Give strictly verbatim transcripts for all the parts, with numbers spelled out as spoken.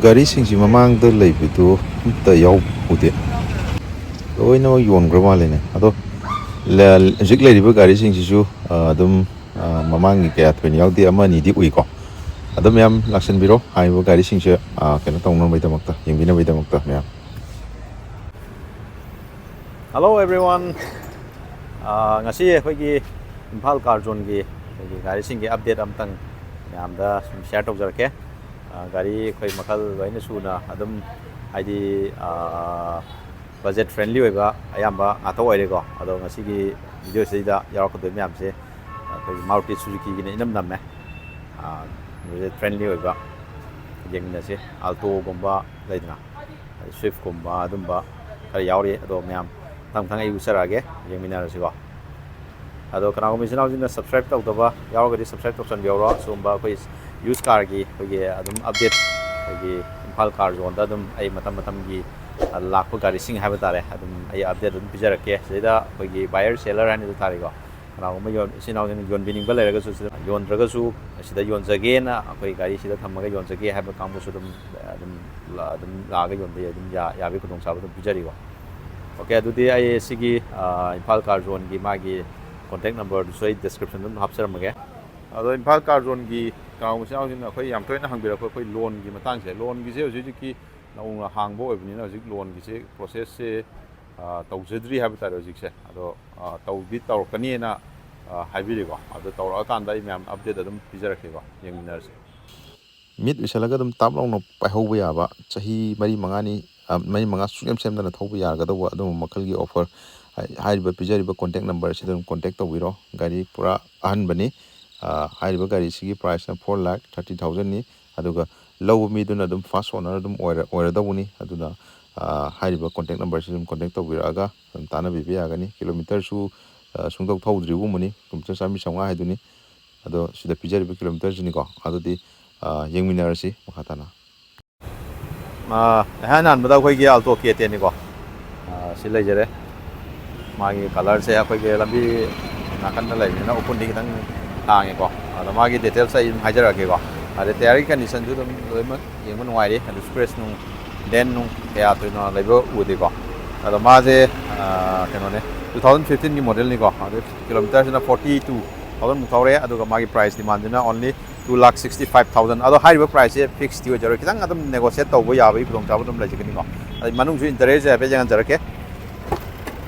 ꯒꯥꯔꯤꯁꯤꯡꯁꯤ ꯃꯃꯥꯡꯗ ꯂꯩꯕꯗꯨ ꯑꯝꯇ ꯌꯥꯎꯗꯦ꯫ ꯂꯣꯏꯅꯃꯛ ꯌꯣꯟꯈ꯭ꯔ ꯃꯥꯜꯂꯦꯅꯦ꯫ ꯑꯗꯣ ꯂ-, ꯍꯧꯖꯤꯛ ꯂꯩꯔꯤꯕ ꯒꯥꯔꯤꯁꯤꯡꯁꯤꯁꯨ, ꯑ, ꯑꯗꯨꯝ, ꯑ, ꯃꯃꯥꯡꯒꯤ ꯀꯌꯥ ꯊꯣꯏꯅ ꯌꯥꯎꯗꯦ, ꯑꯃ ꯑꯅꯤꯗꯤ ꯎꯏꯀꯣ꯫ ꯑꯗꯣ ꯃꯌꯥꯝ ꯂꯥꯛꯁꯟꯕꯤꯔꯣ, ꯍꯥꯏꯔꯤꯕ ꯒꯥꯔꯤꯁꯤꯡꯁꯦ, ꯑ, ꯀꯩꯅꯣ ꯇꯧꯅꯕꯒꯤꯗꯃꯛꯇ, ꯌꯦꯡꯕꯤꯅꯕꯒꯤꯗꯃꯛꯇ ꯃꯌꯥꯝ꯫ Hello everyone. ꯑ, ꯉꯁꯤ ꯑꯩꯈꯣꯏꯒꯤ ꯏꯝꯐꯥꯜ ꯀꯥꯔ ꯖꯣꯟꯒꯤ ꯑꯩꯈꯣꯏꯒꯤ ꯒꯥꯔꯤꯁꯤꯡꯒꯤ ꯑꯞꯗꯦꯠ ꯑꯝꯇꯪ ꯃꯌꯥꯝꯗ ꯁꯨꯝ ꯁꯤꯌꯔ ꯇꯧꯖꯔꯛꯀꯦ꯫ ꯑ, ꯒꯥꯔꯤ ꯑꯩꯈꯣꯏ ꯃꯈꯜ ꯂꯣꯏꯅ ꯁꯨꯅ ꯑꯗꯨꯝ, ꯍꯥꯏꯗꯤ, ꯑ, ꯕꯖꯦꯠ ꯐ꯭ꯔꯦꯟꯂꯤ ꯑꯣꯏꯕ ꯑꯌꯥꯝꯕ ꯉꯥꯛꯇ ꯑꯣꯏꯔꯦꯀꯣ꯫ ꯑꯗꯣ ꯉꯁꯤꯒꯤ ꯚꯤꯗꯤꯑꯣꯁꯤꯗ ꯌꯥꯎꯔꯛꯀꯗꯣꯏ ꯃꯌꯥꯝꯁꯦ ꯑꯩꯈꯣꯏꯒꯤ ꯃꯥꯔꯨꯇꯤ ꯁꯨꯖꯨꯀꯤꯒꯤꯅ ꯏꯅꯝ ꯅꯝꯃꯦ꯫ ꯑ, ꯕꯖꯦꯠ ꯐ꯭ꯔꯦꯟꯂꯤ ꯑꯣꯏꯕ ꯌꯦꯡꯃꯤꯟꯅꯁꯤ꯫ ꯑꯜꯇꯣꯒꯨꯝꯕ ꯂꯩꯗꯅ, ꯁ꯭ꯋꯤꯐꯀꯨꯝꯕ ꯑꯗꯨꯝꯕ ꯈꯔ ꯌꯥꯎꯔꯤ꯫ ꯑꯗꯣ ꯃꯌꯥꯝ ꯃꯊꯪ ꯃꯊꯪ ꯑꯩ ꯎꯠꯆꯔꯛꯑꯒꯦ, ꯌꯦꯡꯃꯤꯟꯅꯔꯁꯤꯀꯣ꯫ ꯑꯗꯣ ꯀꯅꯥꯒꯨꯝꯕ ꯏꯆꯤꯟ ꯏꯅꯥꯎꯁꯤꯡꯅ ꯁꯕꯁꯀ꯭ꯔꯥꯏꯕ ꯇꯧꯗꯕ ꯌꯥꯎꯔꯒꯗꯤ ꯁꯕꯁꯀ꯭ꯔꯥꯏꯕ ꯇꯧꯁꯟꯕꯤꯍꯧꯔꯣ꯫ ꯁꯤꯒꯨꯝꯕ ꯑꯩꯈꯣꯏ ꯌꯨꯁ ꯀꯥꯔꯒꯤ ꯑꯩꯈꯣꯏꯒꯤ ꯑꯗꯨꯝ ꯑꯞꯗꯦꯠ, ꯑꯩꯈꯣꯏꯒꯤ ꯏꯝꯐꯥꯜ ꯀꯥꯔ ꯖꯣꯟꯗ ꯑꯗꯨꯝ ꯑꯩ ꯃꯇꯝ ꯃꯇꯝꯒꯤ, ꯑ, ꯂꯥꯛꯄ ꯒꯥꯔꯤꯁꯤꯡ ꯍꯥꯏꯕ ꯇꯥꯔꯦ, ꯑꯗꯨꯝ ꯑꯩ ꯑꯞꯗꯦꯠ ꯑꯗꯨꯝ ꯄꯤꯖꯔꯛꯀꯦ꯫ ꯁꯤꯗꯩꯗ ꯑꯩꯈꯣꯏꯒꯤ ꯕꯥꯌꯔ ꯁꯦꯂꯔ ꯍꯥꯏꯅꯁꯨ ꯊꯥꯔꯤꯀꯣ꯫ ꯀꯅꯥꯒꯨꯝꯕ ꯌꯣꯟ-, ꯏꯆꯤꯟ ꯏꯅꯥꯎꯁꯤꯡꯅ ꯌꯣꯟꯕꯤꯅꯤꯡꯕ ꯂꯩꯔꯒꯁꯨ, ꯁꯤꯗ ꯌꯣꯟꯗ꯭ꯔꯒꯁꯨ ꯁꯤꯗ ꯌꯣꯟꯖꯒꯦꯅ ꯑꯩꯈꯣꯏ ꯒꯥꯔꯤ ꯁꯤꯗ ꯊꯝꯃꯒ ꯌꯣꯟꯖꯒꯦ ꯍꯥꯏꯕ ꯀꯥꯡꯕꯨꯁꯨ ꯑꯗꯨꯝ, ꯑꯗꯨꯝ ꯂꯥ-, ꯑꯗꯨꯝ ꯂꯥꯛꯑꯒ ꯌꯣꯟꯕ ꯌꯥꯏ, ꯑꯗꯨꯝ ꯌꯥ-, ꯌꯥꯕꯒꯤ ꯈꯨꯗꯣꯡꯆꯥꯕ ꯑꯗꯨꯝ ꯄꯤꯖꯔꯤꯀꯣ꯫ ꯑꯣꯀꯦ, ꯑꯗꯨꯗꯤ ꯑꯩ ꯁꯤꯒꯤ, ꯑ, ꯏꯝꯐꯥꯜ ꯀꯥꯔ ꯖꯣꯟꯒꯤ ꯃꯥꯒꯤ ꯀꯣꯟꯇꯦꯛ ꯅꯝꯕꯔꯗꯨꯁꯨ ꯑꯩ ꯗꯤꯁꯀ꯭ꯔꯤꯞꯁꯟꯗ ꯑꯗꯨꯝ ꯍꯥꯞꯆꯔꯝꯃꯒꯦ꯫ ꯑꯗꯣ ꯏꯝꯐꯥꯜ ꯀꯥꯔ ꯖꯣꯟꯒꯤ ꯀꯅꯥꯒꯨꯝꯕ ꯏꯆꯤꯟ ꯏꯅꯥꯎꯁꯤꯡꯅ ꯑꯩꯈꯣꯏ ꯌꯥꯝ ꯇꯣꯏꯅ ꯍꯪꯕꯤꯔꯛꯄ ꯑꯩꯈꯣꯏ ꯂꯣꯟꯒꯤ ꯃꯇꯥꯡꯁꯦ, ꯂꯣꯟꯒꯤꯁꯦ ꯍꯧꯖꯤꯛ ꯍꯧꯖꯤꯛꯀꯤ ꯅꯧꯅ ꯍꯥꯡꯕ ꯑꯣꯏꯕꯅꯤꯅ ꯍꯧꯖꯤꯛ ꯂꯣꯟꯒꯤꯁꯦ ꯄ꯭ꯔꯣꯁꯦꯁꯁꯦ, ꯑ, ꯇꯧꯖꯗ꯭ꯔꯤ ꯍꯥꯏꯕ ꯇꯥꯔꯦ ꯍꯧꯖꯤꯛꯁꯦ꯫ ꯑꯗꯣ, ꯑ, ꯇꯧꯗꯤ ꯇꯧꯔꯛꯀꯅꯤꯅ, ꯑ, ꯍꯥꯏꯕꯤꯔꯤꯀꯣ꯫ ꯑꯗꯣ ꯇꯧꯔꯛꯑꯀꯥꯟꯗ ꯑꯩ ꯃꯌꯥꯝ ꯑꯞꯗꯦꯠ ꯑꯗꯨꯝ ꯄꯤꯖꯔꯛꯀꯦꯀꯣ, ꯌꯦꯡꯃꯤꯟꯅꯔꯁꯦ꯫ ꯃꯤꯠ ꯎꯏꯁꯜꯂꯒ ꯑꯗꯨꯝ ꯇꯥꯞ ꯂꯥꯎꯅ ꯄꯥꯏꯍꯧꯕ ꯌꯥꯕ, ꯆꯍꯤ ꯃꯔꯤ ꯃꯉꯥꯅꯤ, ꯑ, ꯃꯔꯤ ꯃꯉꯥ ꯁꯨꯡꯁꯦꯝ ꯁꯦꯝꯗꯅ ꯊꯧꯕ ꯌꯥꯒꯗꯧꯕ ꯑꯗꯨꯝꯕ ꯃꯈꯜꯒꯤ ꯑꯣꯐꯔ ꯍꯥꯏ-, ꯍꯥꯏꯔꯤꯕ ꯄꯤꯖꯔꯤꯕ ꯀꯣꯟꯇꯦꯛ ꯅꯝꯕꯔꯁꯤꯗ ꯑꯗꯨꯝ ꯀꯣꯟꯇꯦꯛ ꯇꯧꯕꯤꯔꯣ꯫ ꯒꯥꯔꯤ ꯄꯨꯔꯥ ꯑꯍꯟꯕꯅꯤ꯫ ꯑ, ꯍꯥꯏꯔꯤꯕ ꯒꯥꯔꯤꯁꯤꯒꯤ ꯄ꯭ꯔꯥꯏꯁꯅ ꯐꯣꯔ ꯂꯥꯈ ꯊꯥꯔꯇꯤ ꯊꯥꯎꯖꯟꯅꯤ꯫ ꯑꯗꯨꯒ ꯂꯧꯕ ꯃꯤꯗꯨꯅ ꯑꯗꯨꯝ ꯐꯥꯔꯁ ꯑꯣꯅꯔ ꯑꯗꯨꯝ ꯑꯣꯏꯔ-, ꯑꯣꯏꯔꯗꯧꯕꯅꯤ꯫ ꯑꯗꯨꯅ, ꯑ, ꯍꯥꯏꯔꯤꯕ ꯀꯣꯟꯇꯦꯛ ꯅꯝꯕꯔꯁꯤ ꯑꯗꯨꯝ ꯀꯣꯟꯇꯦꯛ ꯇꯧꯕꯤꯔꯛꯑꯒ ꯑꯗꯨꯝ ꯇꯥꯟꯅꯕꯤꯕ ꯌꯥꯒꯅꯤ꯫ ꯀꯤꯂꯣꯃꯤꯇꯔꯁꯨ, ꯑ, ꯁꯨꯡꯊꯧ ꯊꯧꯗ꯭ꯔꯤꯕꯒꯨꯝꯕꯅꯤ, ꯀꯤꯂꯣꯃꯤꯇꯔ ꯆꯥꯝꯃꯔꯤ ꯆꯥꯝꯃꯉꯥ ꯍꯥꯏꯗꯨꯅꯤ꯫ ꯑꯗꯣ ꯁꯤꯗ ꯄꯤꯖꯔꯤꯕ ꯀꯤꯂꯣꯃꯤꯇꯔꯁꯤꯅꯤꯀꯣ꯫ ꯑꯗꯨꯗꯤ, ꯑ, ꯌꯦꯡꯃꯤꯟꯅꯔꯁꯤ ꯃꯈꯥ ꯇꯥꯅ꯫ ꯑ, ꯏꯍꯥꯟ ꯍꯥꯟꯕꯗ ꯑꯩꯈꯣꯏꯒꯤ Alto K ten ꯅꯤꯀꯣ꯫ ꯑ, ꯁꯤ ꯂꯩꯖꯔꯦ꯫ ꯃꯥꯒꯤ ꯀꯂꯔꯁꯦ ꯑꯩꯈꯣꯏꯒꯤ ꯂꯝꯕꯤ ꯅꯥꯀꯟꯗ ꯂꯩꯕꯅꯤꯅ ꯎꯐꯨꯟꯗꯤ ꯈꯤꯇꯪ ꯊꯥꯡꯉꯦꯀꯣ꯫ ꯑꯗꯣ ꯃꯥꯒꯤ ꯗꯤꯇꯦꯜꯁ ꯑꯩ ꯑꯗꯨꯝ ꯍꯥꯏꯖꯔꯛꯑꯒꯦꯀꯣ꯫ ꯑꯗꯩ ꯇꯌꯥꯔꯒꯤ ꯀꯟꯗꯤꯁꯟꯁꯨ ꯑꯗꯨꯝ ꯂꯣꯏꯅꯃꯛ ꯌꯦꯡꯕ ꯅꯨꯡꯉꯥꯏꯔꯤ, ꯑꯗꯨ ꯁ꯭ꯀ꯭ꯔꯦꯆ ꯅꯨꯡ, ꯗꯦꯟ ꯅꯨꯡ ꯀꯌꯥ ꯊꯣꯏꯅ ꯂꯩꯕ ꯎꯗꯦꯀꯣ꯫ ꯑꯗꯣ ꯃꯥꯁꯦ ꯀꯩꯅꯣꯅꯦ, ꯇꯨ ꯊꯥꯎꯖꯟ ꯐꯤꯐꯇꯤꯟꯒꯤ ꯃꯣꯗꯦꯜꯅꯤꯀꯣ꯫ ꯑꯗꯨ ꯀꯤꯂꯣꯃꯤꯇꯔꯁꯤꯅ ꯐꯣꯔꯇꯤ ꯇꯨ ꯊꯥꯎꯖꯟꯃꯨꯛ ꯊꯧꯔꯦ꯫ ꯑꯗꯨꯒ ꯃꯥꯒꯤ price ꯗꯤꯃꯥꯟꯁꯤꯅ only two lakh sixty five thousand. ꯑꯗꯣ ꯍꯥꯏꯔꯤꯕ ꯄ꯭ꯔꯥꯏꯁꯁꯦ ꯐꯤꯛꯁꯇꯤ ꯑꯣꯏꯖꯔꯣꯏ, ꯈꯤꯇꯪ ꯑꯗꯨꯝ ꯅꯦꯒꯣꯁꯤꯌꯦꯠ ꯇꯧꯕ ꯌꯥꯕꯒꯤ ꯈꯨꯗꯣꯡꯆꯥꯕ ꯑꯗꯨꯝ ꯂꯩꯖꯒꯅꯤꯀꯣ꯫ ꯑꯗꯩ ꯃꯅꯨꯡꯁꯨ ꯏꯟꯇꯔꯤꯌꯔꯁꯦ ꯍꯥꯏꯐꯦꯠ ꯌꯦꯡꯍꯟꯖꯔꯛꯀꯦ꯫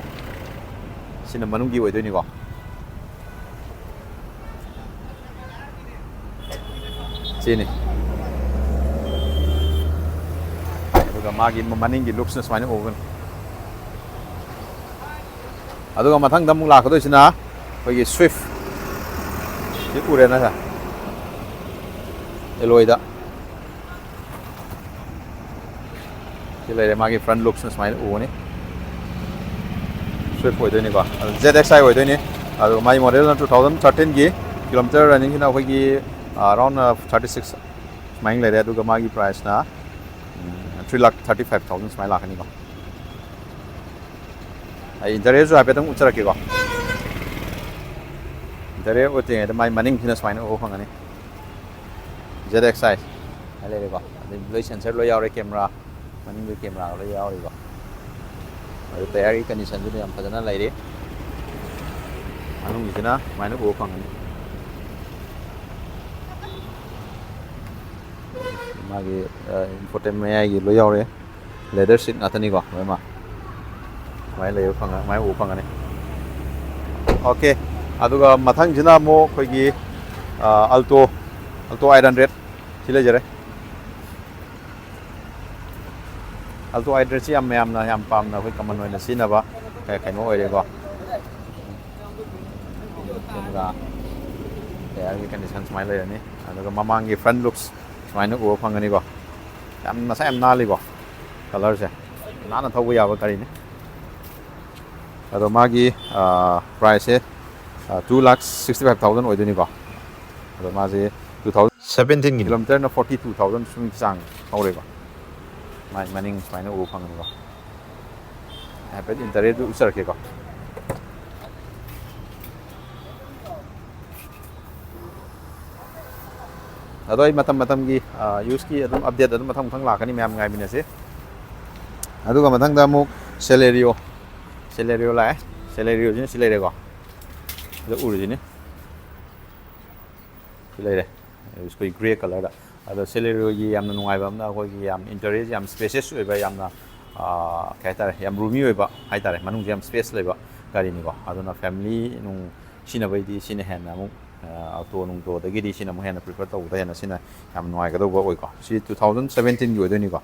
ꯁꯤꯅ ꯃꯅꯨꯡꯒꯤ ꯑꯣꯏꯗꯣꯏꯅꯤꯀꯣ꯫ ꯁꯤꯅꯤ꯫ ꯑꯗꯨꯒ ꯃꯥꯒꯤ ꯃꯅꯤꯡꯒꯤ ꯂꯨꯛꯁꯅ ꯁꯨꯃꯥꯏꯅ ꯎꯒꯅꯤ꯫ ꯑꯗꯨꯒ ꯃꯊꯪꯗ ꯑꯃꯨꯛ ꯂꯥꯛꯀꯗꯣꯏꯁꯤꯅ ꯑꯩꯈꯣꯏꯒꯤ ꯁ꯭ꯋꯤꯐ꯫ ꯁꯤ ꯎꯔꯦꯅ ꯁꯥꯔ? ꯑꯦꯂꯣꯏꯗ꯫ ꯁꯤ ꯂꯩꯔꯦ, ꯃꯥꯒꯤ ꯐ꯭ꯔꯟ ꯂꯨꯛꯁꯅ ꯁꯨꯃꯥꯏꯅ ꯎꯒꯅꯤ꯫ ꯁ꯭ꯋꯤꯐ ꯑꯣꯏꯗꯣꯏꯅꯤꯀꯣ, ꯑꯗꯨ ꯖꯦꯠ ꯑꯦꯛꯁ ꯑꯥꯏ ꯑꯣꯏꯗꯣꯏꯅꯤ꯫ ꯑꯗꯨꯒ ꯃꯥꯒꯤ ꯃꯣꯗꯦꯜꯅ ꯇꯨ ꯊꯥꯎꯖꯟ ꯊꯥꯔꯇꯤꯟꯒꯤ, ꯀꯤꯂꯣꯃꯤꯇꯔ ꯔꯟꯅꯤꯡꯁꯤꯅ ꯑꯩꯈꯣꯏꯒꯤ ꯑꯔꯥꯎꯟ ꯊꯥꯔꯇꯤ ꯁꯤꯛꯁ ꯁꯨꯃꯥꯏꯅ ꯂꯩꯔꯦ꯫ ꯑꯗꯨꯒ ꯃꯥꯒꯤ ꯄ꯭ꯔꯥꯏꯁꯅ ꯊ꯭ꯔꯤ ꯂꯥꯛ ꯊꯥꯔꯇꯤ ꯐꯥꯏꯚ ꯊꯥꯎꯖꯟ ꯁꯨꯃꯥꯏꯅ ꯂꯥꯛꯀꯅꯤꯀꯣ꯫ ꯑꯩ ꯏꯟꯇꯔꯤꯌꯔꯁꯨ ꯍꯥꯏꯐꯦꯠꯇꯪ ꯎꯠꯆꯔꯛꯀꯦꯀꯣ꯫ ꯏꯟꯇꯔꯤꯌꯔ ꯎꯠꯇ꯭ꯔꯤꯉꯩꯗ ꯃꯥꯏ ꯃꯅꯤꯡꯁꯤꯅ ꯁꯨꯃꯥꯏꯅ ꯎꯕ ꯐꯪꯒꯅꯤ꯫ ꯖꯦꯠ ꯑꯦꯛꯁ ꯑꯥꯏ ꯍꯥꯏ ꯂꯩꯔꯦꯀꯣ꯫ ꯑꯗꯩ ꯂꯣꯏ ꯁꯦꯟꯁꯔ ꯂꯣꯏ ꯌꯥꯎꯔꯦ, ꯀꯦꯃꯦꯔꯥ, ꯃꯅꯤꯡꯗ ꯀꯦꯃꯦꯔꯥꯒ ꯂꯣꯏ ꯌꯥꯎꯔꯤꯀꯣ꯫ ꯑꯗꯨ ꯇꯌꯥꯔꯒꯤ ꯀꯟꯗꯤꯁꯟꯁꯨ ꯌꯥꯝ ꯐꯖꯅ ꯂꯩꯔꯤ꯫ ꯃꯅꯨꯡꯒꯤꯁꯤꯅ ꯁꯨꯃꯥꯏꯅ ꯎꯕ ꯐꯪꯒꯅꯤ꯫ ꯃꯥꯒꯤ ꯏꯟꯐꯣꯇꯦꯟ ꯃꯌꯥꯏꯒꯤ ꯂꯣꯏ ꯌꯥꯎꯔꯦ꯫ ꯂꯦꯗꯔ ꯁꯤꯠ ꯉꯥꯛꯇꯅꯤꯀꯣ ꯂꯣꯏꯅꯃꯛ꯫ ꯁꯨꯃꯥꯏꯅ ꯂꯩꯕ ꯐꯪꯉ-, ꯁꯨꯃꯥꯏꯅ ꯎꯕ ꯐꯪꯒꯅꯤ꯫ ꯑꯣꯀꯦ, ꯑꯗꯨꯒ ꯃꯊꯪꯁꯤꯅ ꯑꯃꯨꯛ ꯑꯩꯈꯣꯏꯒꯤ, ꯑ, Alto, Alto eight hundred ꯁꯤ ꯂꯩꯖꯔꯦ꯫ Alto eight hundred ꯁꯤ ꯌꯥꯝ ꯃꯌꯥꯝꯅ ꯌꯥꯝ ꯄꯥꯝꯅ ꯑꯩꯈꯣꯏ ꯀꯃꯟ ꯑꯣꯏꯅ ꯁꯤꯖꯤꯟꯅꯕ ꯀ-, ꯀꯩꯅꯣ ꯑꯣꯏꯔꯦꯀꯣ꯫ ꯑꯗꯨꯒ ꯇꯌꯥꯔꯒꯤ ꯀꯟꯗꯤꯁꯟ ꯁꯨꯃꯥꯏꯅ ꯂꯩꯔꯅꯤ꯫ ꯑꯗꯨꯒ ꯃꯃꯥꯡꯒꯤ ꯐ꯭ꯔꯟ ꯂꯨꯛꯁ ꯁꯨꯃꯥꯏꯅ ꯎꯕ ꯐꯪꯒꯅꯤꯀꯣ꯫ ꯌꯥꯝ ꯃꯁꯥ ꯌꯥꯝ ꯅꯥꯜꯂꯤꯀꯣ, ꯀꯂꯔꯁꯦ꯫ ꯅꯥꯟꯅ ꯊꯧꯕ ꯌꯥꯕ ꯒꯥꯔꯤꯅꯤ꯫ ꯑꯗꯣ ꯃꯥꯒꯤ, ꯑ, ꯄ꯭ꯔꯥꯏꯁꯁꯦ, ꯑ, two lakh sixty five thousand ꯑꯣꯏꯗꯣꯏꯅꯤꯀꯣ꯫ ꯑꯗꯣ ꯃꯥꯁꯦ ꯇꯨ ꯊꯥꯎꯖꯟ ꯁꯚꯦꯟꯇꯤꯟꯒꯤ ꯀꯤꯂꯣꯃꯤꯇꯔꯅ ꯐꯣꯔꯇꯤ ꯇꯨ ꯊꯥꯎꯖꯟ ꯁꯨꯝ ꯆꯥꯡ ꯊꯧꯔꯦꯀꯣ꯫ ꯃꯥꯏ ꯃꯅꯤꯡ ꯁꯨꯃꯥꯏꯅ ꯎꯕ ꯐꯪꯒꯅꯤꯀꯣ꯫ ꯍꯥꯏꯐꯦꯠ ꯏꯟꯇꯔꯤꯌꯔꯗꯨ ꯎꯠꯆꯔꯛꯀꯦꯀꯣ꯫ ꯑꯗꯣ ꯑꯩ ꯃꯇꯝ ꯃꯇꯝꯒꯤ ꯌꯨꯁꯀꯤ ꯑꯗꯨꯝ ꯑꯞꯗꯦꯠ ꯑꯗꯨꯝ ꯃꯊꯪ ꯃꯊꯪ ꯂꯥꯛꯀꯅꯤ, ꯃꯌꯥꯝ ꯉꯥꯏꯃꯤꯟꯅꯁꯤ꯫ ꯑꯗꯨꯒ ꯃꯊꯪꯗ ꯑꯃꯨꯛ Celerio, Celerio ꯂꯥꯛꯑꯦ꯫ Celerio ꯁꯤꯅ ꯁꯤ ꯂꯩꯔꯦꯀꯣ, ꯑꯗ ꯎꯔꯤꯁꯤꯅꯤ꯫ ꯁꯤ ꯂꯩꯔꯦ, ꯑꯩꯈꯣꯏ ꯒ꯭ꯔꯦ ꯀꯂꯔꯗ꯫ ꯑꯗꯣ Celerioꯒꯤ ꯌꯥꯝꯅ ꯅꯨꯡꯉꯥꯏꯕ ꯑꯃꯅ, ꯑꯩꯈꯣꯏꯒꯤ ꯌꯥꯝ interiorꯁꯦ ꯌꯥꯝ spacious ꯑꯣꯏꯕ, ꯌꯥꯝꯅ, ꯑꯥ, ꯀꯩ ꯍꯥꯏꯇꯥꯔꯦ, ꯌꯥꯝ roomy ꯑꯣꯏꯕ ꯍꯥꯏꯇꯥꯔꯦ, ꯃꯅꯨꯡꯁꯦ ꯌꯥꯝ space ꯂꯩꯕ ꯒꯥꯔꯤꯅꯤꯀꯣ꯫ ꯑꯗꯨꯅ family ꯅꯨꯡ ꯁꯤꯖꯤꯟꯅꯕꯩꯗꯤ ꯁꯤꯅ ꯍꯦꯟꯅ ꯑꯃꯨꯛ, ꯑꯥ, auto ꯅꯨꯡꯇꯣꯗꯒꯤꯗꯤ ꯁꯤꯅ ꯑꯃꯨꯛ ꯍꯦꯟꯅ prefer ꯇꯧꯕꯗ ꯍꯦꯟꯅ ꯁꯤꯅ ꯌꯥꯝ ꯅꯨꯡꯉꯥꯏꯒꯗꯧꯕ ꯑꯣꯏꯀꯣ꯫ ꯁꯤ two thousand seventeenꯒꯤ ꯑꯣꯏꯗꯣꯏꯅꯤꯀꯣ꯫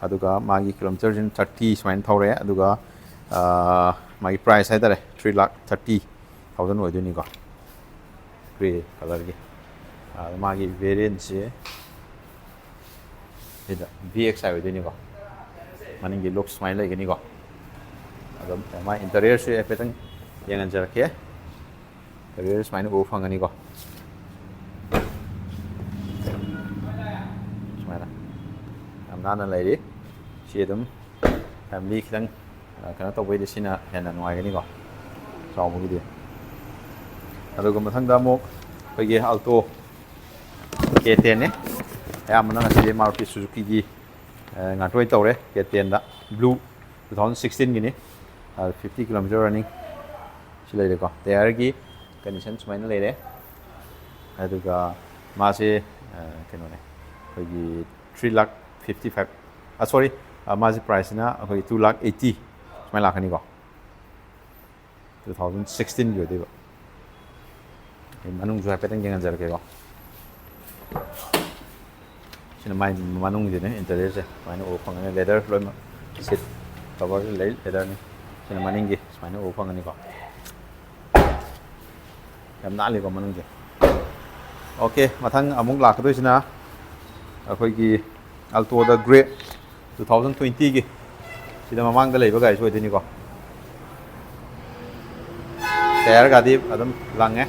ꯑꯗꯨꯒ ꯃꯥꯒꯤ kilometerꯁꯤꯅ thirty ꯁꯨꯃꯥꯏꯅ ꯊꯧꯔꯦ꯫ ꯑꯗꯨꯒ, ꯑꯥ, ꯃꯥꯒꯤ price ꯍꯥꯏꯇꯥꯔꯦ, three lakh thirty thousand ꯑꯣꯏꯗꯣꯏꯅꯤꯀꯣ, ꯒ꯭ꯔꯦ ꯀꯂꯔꯒꯤ꯫ ꯑꯥ, ꯃꯥꯒꯤ variantꯁꯦ ꯁꯤꯗ V X I ꯑꯣꯏꯗꯣꯏꯅꯤꯀꯣ꯫ ꯃꯅꯤꯡꯒꯤ ꯂꯨꯛ ꯁꯨꯃꯥꯏꯅ ꯂꯩꯒꯅꯤꯀꯣ꯫ ꯑꯗꯣ ꯃꯥꯒꯤ interiorꯁꯨ ꯍꯥꯏꯐꯦꯠꯇꯪ ꯌꯦꯡꯍꯟꯖꯔꯛꯀꯦ꯫ Interior ꯁꯨꯃꯥꯏꯅ ꯎꯕ ꯐꯪꯒꯅꯤꯀꯣ꯫ ꯁꯨꯃꯥꯏꯅ ꯌꯥꯝ ꯅꯥꯟꯅ ꯂꯩꯔꯤ꯫ ꯁꯤ ꯑꯗꯨꯝ family ꯈꯤꯇꯪ, ꯑ, ꯀꯩꯅꯣ ꯇꯧꯕꯩꯗꯤ ꯁꯤꯅ ꯍꯦꯟꯅ ꯅꯨꯡꯉꯥꯏꯒꯅꯤꯀꯣ, ꯆꯥꯎꯕꯒꯤꯗꯤ꯫ ꯑꯗꯨꯒ ꯃꯊꯪꯗ ꯑꯃꯨꯛ ꯑꯩꯈꯣꯏꯒꯤ Alto K ten ꯅꯦ꯫ ꯑꯌꯥꯝꯕꯅ ꯉꯁꯤꯗꯤ Maruti Suzukiꯒꯤ, ꯑ, ꯉꯥꯛꯇ ꯑꯣꯏꯅ ꯇꯧꯔꯦ꯫ K ten ꯗ blue, two thousand sixteen Guinea. ꯑ, fifty kilometer running꯫ ꯁꯤ ꯂꯩꯔꯦꯀꯣ꯫ Tyreꯒꯤ condition ꯁꯨꯃꯥꯏꯅ ꯂꯩꯔꯦ꯫ ꯑꯗꯨꯒ ꯃꯥꯁꯦ, ꯑ, ꯀꯩꯅꯣꯅꯦ, ꯑꯩꯈꯣꯏꯒꯤ three lakh fifty five, ꯑ, sorry, ꯑ, ꯃꯥꯁꯦ priceꯁꯤꯅ ꯑꯩꯈꯣꯏꯒꯤ two lakh eighty ꯁꯨꯃꯥꯏꯅ ꯂꯥꯛꯀꯅꯤꯀꯣ꯫ Two thousand sixteen ꯒꯤ ꯑꯣꯏꯗꯣꯏꯕ꯫ ꯑꯩ ꯃꯅꯨꯡꯁꯨ ꯍꯥꯏꯐꯦꯠꯇꯪ ꯌꯦꯡꯍꯟꯖꯔꯛꯀꯦꯀꯣ꯫ ꯁꯤꯅ ꯃꯥꯏ ꯃꯅꯨꯡꯒꯤꯗꯨꯅꯦ, interiorꯁꯦ ꯁꯨꯃꯥꯏꯅ ꯎꯕ ꯐꯪꯒꯅꯤ, leather ꯂꯣꯏꯅꯃꯛ, seat cover ꯂꯩ, leatherꯅꯤ꯫ ꯁꯤꯅ ꯃꯅꯤꯡꯒꯤ ꯁꯨꯃꯥꯏꯅ ꯎꯕ ꯐꯪꯒꯅꯤꯀꯣ꯫ ꯌꯥꯝ ꯅꯥꯜꯂꯤꯀꯣ ꯃꯅꯨꯡꯁꯦ꯫ Okay, ꯃꯊꯪ ꯑꯃꯨꯛ ꯂꯥꯛꯀꯗꯣꯏꯁꯤꯅ ꯑꯩꯈꯣꯏꯒꯤ Altoꯗ grey, two thousand twenty ꯒꯤ꯫ ꯁꯤꯗ ꯃꯃꯥꯡꯗ ꯂꯩꯕ ꯒꯥꯔꯤꯁꯨ ꯑꯣꯏꯗꯣꯏꯅꯤꯀꯣ꯫ Tyreꯒꯗꯤ ꯑꯗꯨꯝ ꯂꯪꯉꯦ꯫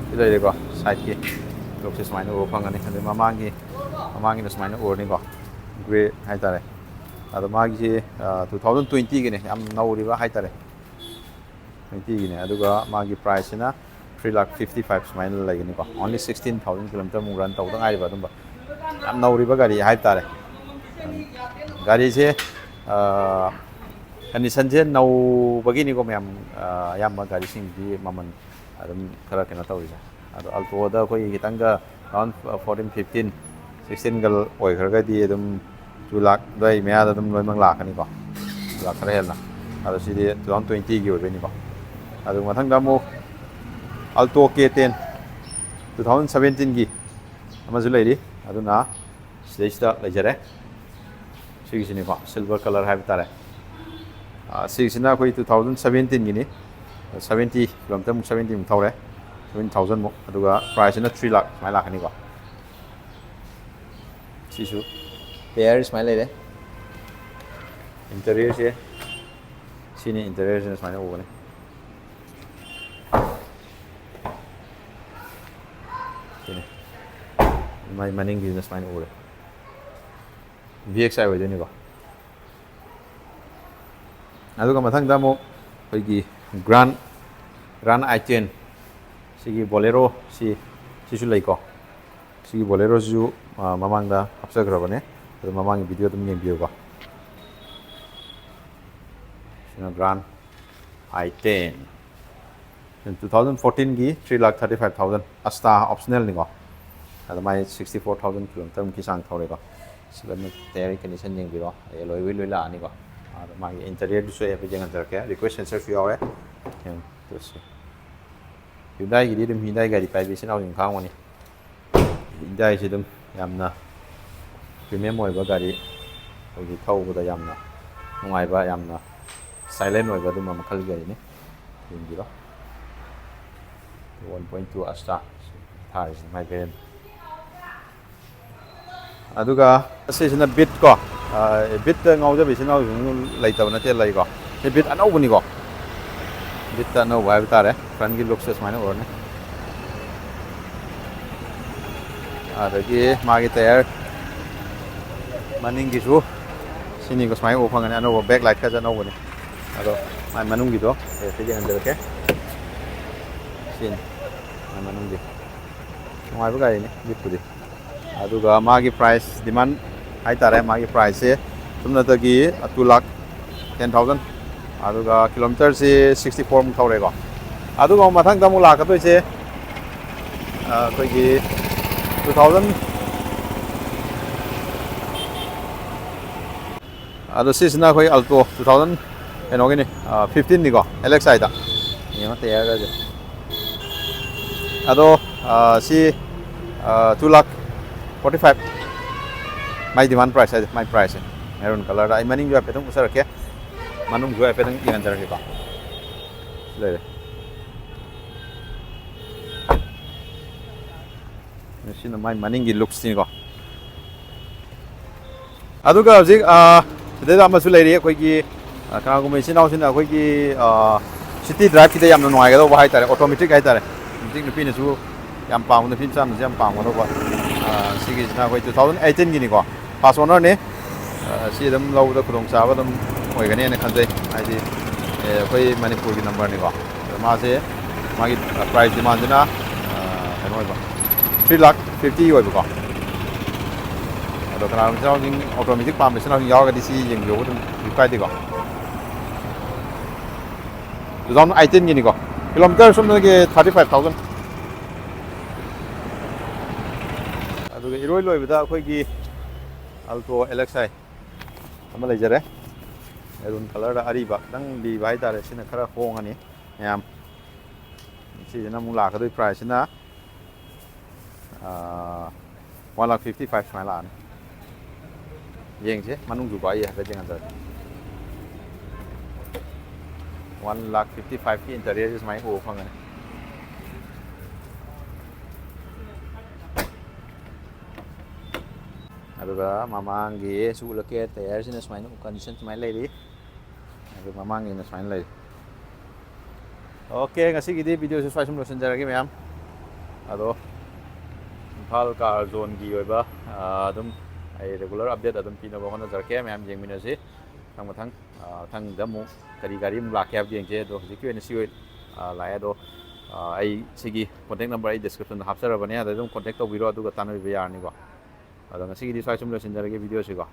ꯁꯤ ꯂꯩꯔꯦꯀꯣ, sideꯀꯤ ꯂꯨꯛꯁꯦ ꯁꯨꯃꯥꯏꯅ ꯎꯕ ꯐꯪꯒꯅꯤ꯫ ꯑꯗꯩ ꯃꯃꯥꯡꯒꯤ, ꯃꯃꯥꯡꯒꯤꯅ ꯁꯨꯃꯥꯏꯅ ꯎꯔꯅꯤꯀꯣ, grey ꯍꯥꯏꯇꯥꯔꯦ꯫ ꯑꯗꯣ ꯃꯥꯒꯤꯁꯤ, ꯑ, two thousand twenty ꯒꯤꯅꯦ, ꯌꯥꯝ ꯅꯧꯔꯤꯕ ꯍꯥꯏꯇꯥꯔꯦ꯫ Twenty ꯒꯤꯅꯦ꯫ ꯑꯗꯨꯒ ꯃꯥꯒꯤ priceꯁꯤꯅ ꯊ꯭ꯔꯤ ꯂꯥꯛ ꯐꯤꯐꯇꯤ ꯐꯥꯏꯚ ꯁꯨꯃꯥꯏꯅ ꯂꯩꯒꯅꯤꯀꯣ꯫ Only sixteen thousand kilometer ꯃꯨꯛ run ꯇꯧꯗ ꯉꯥꯏꯔꯤꯕ ꯑꯗꯨꯝꯕ ꯌꯥꯝ ꯅꯧꯔꯤꯕ ꯒꯥꯔꯤ ꯍꯥꯏꯕ ꯇꯥꯔꯦ꯫ ꯒꯥꯔꯤꯁꯦ ꯀꯟꯗꯤꯁꯟꯁꯦ ꯅꯧꯕꯒꯤꯅꯤꯀꯣ ꯃꯌꯥꯝ꯫ ꯑꯌꯥꯝꯕ ꯒꯥꯔꯤꯁꯤꯡꯗꯤ ꯃꯃꯜ ꯑꯗꯨꯝ ꯈꯔ ꯀꯩꯅꯣ ꯇꯧꯔꯤꯁꯦ꯫ ꯑꯗꯣ Altoꯗ ꯑꯩꯈꯣꯏꯒꯤ ꯈꯤꯇꯪꯒ around fourteen, fifteen, sixteenꯒ ꯑꯣꯏꯈ꯭ꯔꯒꯗꯤ ꯑꯗꯨꯝ two ꯂꯥꯛ ꯑꯗꯨꯋꯥꯏ ꯃꯌꯥꯗ ꯑꯗꯨꯝ ꯂꯣꯏꯅꯃꯛ ꯂꯥꯛꯀꯅꯤꯀꯣ꯫ Two ꯂꯥꯛ ꯈꯔ ꯍꯦꯟꯅ꯫ ꯑꯗꯣ ꯁꯤꯗꯤ two thousand twentyꯒꯤ ꯑꯣꯏꯕꯩꯅꯤꯀꯣ꯫ ꯑꯗꯨ ꯃꯊꯪꯗ ꯑꯃꯨꯛ Alto K ten, two thousand seventeenꯒꯤ ꯑꯃꯁꯨ ꯂꯩꯔꯤ꯫ ꯑꯗꯨꯅ ꯁꯤꯗꯩꯁꯤꯗ ꯂꯩꯖꯔꯦ꯫ ꯁꯤꯒꯤꯁꯤꯅꯤꯀꯣ, silver colour ꯍꯥꯏꯕ ꯇꯥꯔꯦ꯫ ꯁꯤꯒꯤꯁꯤꯅ ꯑꯩꯈꯣꯏ two thousand seventeenꯒꯤꯅꯤ꯫ Seventy kilometerꯃꯨꯛ, seventyꯃꯨꯛ ꯊꯧꯔꯦ, seventy thousandꯃꯨꯛ꯫ ꯑꯗꯨꯒ priceꯁꯤꯅ three ꯂꯥꯛ ꯁꯨꯃꯥꯏꯅ ꯂꯥꯛꯀꯅꯤꯀꯣ꯫ ꯁꯤꯁꯨ tyre ꯁꯨꯃꯥꯏꯅ ꯂꯩꯔꯦ꯫ Interiorꯁꯦ ꯁꯤꯅꯤ, interiorꯁꯤꯅ ꯁꯨꯃꯥꯏꯅ ꯎꯕꯅꯤ꯫ ꯁꯤꯅꯤ꯫ ꯃꯥꯏ ꯃꯅꯤꯡꯒꯤꯁꯤꯅ ꯁꯨꯃꯥꯏꯅ ꯎꯔꯦ꯫ V X I ꯑꯣꯏꯗꯣꯏꯅꯤꯀꯣ꯫ ꯑꯗꯨꯒ ꯃꯊꯪꯗ ꯑꯃꯨꯛ ꯑꯩꯈꯣꯏꯒꯤ Grand, Grand i ten, ꯁꯤꯒꯤ Bolero, ꯁꯤ, ꯁꯤꯁꯨ ꯂꯩꯀꯣ꯫ ꯁꯤꯒꯤ Boleroꯁꯤꯁꯨ ꯃꯃꯥꯡꯗ ꯍꯥꯞꯆꯈ꯭ꯔꯕꯅꯦ꯫ ꯑꯗꯨ ꯃꯃꯥꯡꯒꯤ video ꯑꯗꯨꯝ ꯌꯦꯡꯕꯤꯌꯨꯀꯣ꯫ ꯁꯤꯅ Grand i ten꯫ Two thousand fourteenꯒꯤ three lakh thirty five thousand, Asta optionalꯅꯤꯀꯣ꯫ ꯑꯗ ꯃꯥꯏ sixty four thousand kilometerꯃꯨꯛꯀꯤ ꯆꯥꯡ ꯊꯧꯔꯦꯀꯣ꯫ ꯁꯤ ꯂꯣꯏꯅꯃꯛ tyre condition ꯌꯦꯡꯕꯤꯔꯣ, alloy wheel ꯂꯣꯏ ꯂꯥꯛꯑꯅꯤꯀꯣ꯫ ꯑꯗ ꯃꯥꯒꯤ interiorꯗꯨꯁꯨ ꯑꯩ ꯍꯥꯏꯐꯦꯠ ꯌꯦꯡꯍꯟꯖꯔꯛꯀꯦ꯫ Request sensorꯁꯨ ꯌꯥꯎꯔꯦ꯫ ꯌꯦꯡꯉꯨ, ꯁꯤ꯫ Hyundaiꯒꯤꯗꯤ ꯑꯗꯨꯝ Hyundai ꯒꯥꯔꯤ ꯄꯥꯏꯕ ꯏꯆꯤꯟ ꯏꯅꯥꯎꯁꯤꯡ ꯈꯪꯉꯝꯒꯅꯤ꯫ Hyundaiꯁꯤ ꯑꯗꯨꯝ ꯌꯥꯝꯅ premium ꯑꯣꯏꯕ ꯒꯥꯔꯤ, ꯑꯩꯈꯣꯏꯒꯤ ꯊꯧꯕꯗ ꯌꯥꯝꯅ ꯅꯨꯡꯉꯥꯏꯕ, ꯌꯥꯝꯅ silent ꯑꯣꯏꯕ ꯑꯗꯨꯝꯕ ꯃꯈꯜꯒꯤ ꯒꯥꯔꯤꯅꯤ꯫ ꯌꯦꯡꯕꯤꯔꯣ꯫ One point two Asta ꯊꯥꯔꯤꯁꯤꯅ ꯃꯥꯏ variant꯫ ꯑꯗꯨꯒ ꯑꯁꯤꯁꯤꯅ Beat ꯀꯣ꯫ Beatꯇ ꯉꯥꯎꯖꯕ ꯏꯆꯤꯟ ꯏꯅꯥꯎꯁꯤꯡ ꯂꯩꯇꯕ ꯅꯠꯇꯦ, ꯂꯩꯀꯣ꯫ ꯁꯤ Beat ꯑꯅꯧꯕꯅꯤꯀꯣ꯫ Beatꯇ ꯑꯅꯧꯕ ꯍꯥꯏꯕ ꯇꯥꯔꯦ꯫ Frontꯀꯤ lookꯁꯦ ꯁꯨꯃꯥꯏꯅ ꯎꯔꯅꯤ꯫ ꯑꯗꯒꯤ ꯃꯥꯒꯤ tyre ꯃꯅꯤꯡꯒꯤꯁꯨ ꯁꯤꯅꯤꯀꯣ, ꯁꯨꯃꯥꯏꯅ ꯎꯕ ꯐꯪꯒꯅꯤ꯫ ꯑꯅꯧꯕ back lightꯀꯁꯦ ꯑꯅꯧꯕꯅꯤ꯫ ꯑꯗꯣ ꯃꯥꯏ ꯃꯅꯨꯡꯒꯤꯗꯣ ꯑꯩ ꯍꯥꯏꯐꯦꯠ ꯌꯦꯡꯍꯟꯖꯔꯛꯀꯦ꯫ ꯁꯤꯅꯤ꯫ ꯃꯅꯨꯡꯗꯤ ꯅꯨꯡꯉꯥꯏꯕ ꯒꯥꯔꯤꯅꯤ ꯖꯤꯞꯄꯨꯗꯤ꯫ ꯑꯗꯨꯒ ꯃꯥꯒꯤ ꯄ꯭ꯔꯥꯏꯁ ꯗꯤꯃꯥꯟ ꯍꯥꯏꯇꯥꯔꯦ, ꯃꯥꯒꯤ ꯄ꯭ꯔꯥꯏꯁꯁꯦ ꯁꯨꯞꯅꯇꯒꯤ two lakh ten thousand꯫ ꯑꯗꯨꯒ ꯀꯤꯂꯣꯃꯤꯇꯔꯁꯤ sixty four ꯃꯨꯛ ꯊꯧꯔꯦꯀꯣ꯫ ꯑꯗꯨꯒ ꯃꯊꯪꯗ ꯑꯃꯨꯛ ꯂꯥꯛꯀꯗꯣꯏꯁꯦ ꯑꯩꯈꯣꯏꯒꯤ two thousand, ꯑꯗꯣ ꯁꯤꯁꯤꯅ ꯑꯩꯈꯣꯏ Alto two thousand, ꯀꯩꯅꯣꯒꯤꯅꯤ, fifteenꯅꯤꯀꯣ, L X Iꯗ꯫ ꯌꯦꯡꯉꯣ ꯇꯌꯥꯔꯒꯁꯦ꯫ ꯑꯗꯣ ꯁꯤ two lakh forty five꯫ ꯃꯥꯏ ꯗꯤꯃꯥꯟ ꯄ꯭ꯔꯥꯏꯁ ꯍꯥꯏꯁꯦ, ꯃꯥꯏ ꯄ꯭ꯔꯥꯏꯁꯁꯦ꯫ Maroon colorꯗ꯫ ꯑꯩ ꯃꯅꯤꯡꯁꯨ ꯍꯥꯏꯐꯦꯠꯇꯪ ꯎꯠꯆꯔꯛꯀꯦ, ꯃꯅꯨꯡꯁꯨ ꯍꯥꯏꯐꯦꯠꯇꯪ ꯌꯦꯡꯍꯟꯖꯔꯛꯀꯦꯀꯣ꯫ ꯁꯤ ꯂꯩꯔꯦ꯫ ꯁꯤꯅ ꯃꯥꯏ ꯃꯅꯤꯡꯒꯤ ꯂꯨꯛꯁꯅꯤꯀꯣ꯫ ꯑꯗꯨꯒ ꯍꯧꯖꯤꯛ ꯁꯤꯗꯩꯗ ꯑꯃꯁꯨ ꯂꯩꯔꯤ꯫ ꯑꯩꯈꯣꯏꯒꯤ ꯀꯅꯥꯒꯨꯝꯕ ꯏꯆꯤꯟ ꯏꯅꯥꯎꯁꯤꯡꯅ ꯑꯩꯈꯣꯏꯒꯤ ꯁꯤꯇꯤ ꯗ꯭ꯔꯥꯏꯚꯀꯤꯗ ꯌꯥꯝꯅ ꯅꯨꯡꯉꯥꯏꯒꯗꯧꯕ ꯍꯥꯏꯇꯥꯔꯦ, ꯑꯣꯇꯣꯃꯦꯇꯤꯛ ꯍꯥꯏꯇꯥꯔꯦ꯫ ꯍꯧꯖꯤꯛ ꯅꯨꯄꯤꯅꯁꯨ ꯌꯥꯝ ꯄꯥꯝꯕ, ꯅꯨꯄꯤ ꯃꯆꯥꯅꯁꯨ ꯌꯥꯝ ꯄꯥꯝꯒꯗꯧꯕ꯫ ꯁꯤꯒꯤꯁꯤꯅ ꯑꯩꯈꯣꯏ two thousand eighteenꯒꯤꯅꯤꯀꯣ, first ownerꯅꯤ꯫ ꯁꯤ ꯑꯗꯨꯝ ꯂꯧꯕꯗ ꯈꯨꯗꯣꯡꯆꯥꯕ ꯑꯗꯨꯝ ꯑꯣꯏꯒꯅꯦꯅ ꯈꯟꯖꯩ꯫ ꯍꯥꯏꯗꯤ ꯑꯩꯈꯣꯏ ꯃꯅꯤꯄꯨꯔꯒꯤ ꯅꯝꯕꯔꯅꯤꯀꯣ꯫ ꯑꯗꯣ ꯃꯥꯁꯦ, ꯃꯥꯒꯤ ꯄ꯭ꯔꯥꯏꯁ ꯗꯤꯃꯥꯟꯁꯤꯅ ꯀꯩꯅꯣ ꯑꯣꯏꯕ, three lakh fifty ꯑꯣꯏꯕꯀꯣ꯫ ꯑꯗꯣ ꯀꯅꯥꯒꯨꯝꯕ ꯏꯆꯤꯟ ꯏꯅꯥꯎꯁꯤꯡ, ꯑꯣꯇꯣꯃꯦꯇꯤꯛ ꯄꯥꯝꯕ ꯏꯆꯤꯟ ꯏꯅꯥꯎꯁꯤꯡ ꯌꯥꯎꯔꯒꯗꯤ ꯁꯤ ꯌꯦꯡꯕꯤꯌꯣ, ꯑꯗꯨꯝ ꯀꯩꯁꯨ ꯀꯥꯏꯗꯦꯀꯣ꯫ Two thousand eighteenꯒꯤꯅꯤꯀꯣ, ꯀꯤꯂꯣꯃꯤꯇꯔ ꯁꯨꯞꯅꯒꯤ thirty five thousand꯫ ꯑꯗꯨꯒ ꯏꯔꯣꯏ ꯂꯣꯏꯕꯗ ꯑꯩꯈꯣꯏꯒꯤ Alto L X I ꯑꯃ ꯂꯩꯖꯔꯦ꯫ Maroon colorꯗ ꯑꯔꯤꯕ, ꯈꯤꯇꯪ ꯂꯤꯕ ꯍꯥꯏꯇꯥꯔꯦ꯫ ꯁꯤꯅ ꯈꯔ ꯍꯣꯡꯉꯅꯤ ꯃꯌꯥꯝ꯫ ꯁꯤꯁꯤꯅ ꯑꯃꯨꯛ ꯂꯥꯛꯀꯗꯣꯏ ꯄ꯭ꯔꯥꯏꯁꯁꯤꯅ one lakh fifty five ꯁꯨꯃꯥꯏꯅ ꯂꯥꯛꯑꯅꯤ꯫ ꯌꯦꯡꯁꯦ, ꯃꯅꯨꯡꯁꯨ ꯄꯥꯛ ꯍꯥꯏꯐꯦꯠ ꯌꯦꯡꯍꯟꯖꯔꯛꯀꯦ꯫ One lakh fifty fiveꯀꯤ interiorꯁꯦ ꯁꯨꯃꯥꯏꯅ ꯎꯕ ꯐꯪꯒꯅꯤ꯫ ꯑꯗꯨꯒ ꯃꯃꯥꯡꯒꯤꯁꯨ ꯎꯠꯂꯛꯀꯦ, ꯇꯌꯥꯔꯁꯤꯅ ꯁꯨꯃꯥꯏꯅ condition ꯁꯨꯃꯥꯏꯅ ꯂꯩꯔꯤ꯫ ꯑꯗꯨ ꯃꯃꯥꯡꯒꯤꯅ ꯁꯨꯃꯥꯏꯅ ꯂꯩꯔꯤ꯫ ꯑꯣꯀꯦ, ꯉꯁꯤꯒꯤꯗꯤ videoꯁꯦ ꯁ꯭ꯋꯥꯏ ꯁꯨꯝ ꯂꯣꯏꯁꯤꯟꯖꯔꯒꯦ ꯃꯌꯥꯝ꯫ ꯑꯗꯣ ꯏꯝꯐꯥꯜ ꯀꯥꯔ ꯖꯣꯟꯒꯤ ꯑꯣꯏꯕ ꯑꯗꯨꯝ ꯑꯩ regular update ꯑꯗꯨꯝ ꯄꯤꯅꯕ ꯍꯣꯠꯅꯖꯔꯛꯀꯦ꯫ ꯃꯌꯥꯝ ꯌꯦꯡꯃꯤꯟꯅꯁꯤ꯫ ꯃꯊꯪ ꯃꯊꯪ ꯃꯊꯪꯗ ꯑꯃꯨꯛ ꯀꯔꯤ ꯒꯥꯔꯤ ꯑꯃꯨꯛ ꯂꯥꯛꯀꯦ ꯍꯥꯏꯕꯗꯨ ꯌꯦꯡꯁꯦ꯫ ꯑꯗꯣ ꯍꯧꯖꯤꯛꯀꯤ ꯑꯣꯏꯅ ꯁꯤ ꯑꯣꯏ ꯂꯥꯛꯑꯦ꯫ ꯑꯗꯣ ꯑꯩ ꯁꯤꯒꯤ contact number ꯑꯩ description ꯗ ꯍꯥꯞꯆꯔꯕꯅꯦ, ꯑꯗ ꯑꯗꯨꯝ contact ꯇꯧꯕꯤꯔꯣ, ꯑꯗꯨꯒ ꯇꯥꯟꯅꯕꯤꯕ ꯌꯥꯔꯅꯤꯀꯣ꯫ ꯑꯗꯣ ꯉꯁꯤꯒꯤꯗꯤ ꯁ꯭ꯋꯥꯏ ꯁꯨꯝ ꯂꯣꯏꯁꯤꯟꯖꯔꯒꯦ video ꯁꯤꯀꯣ꯫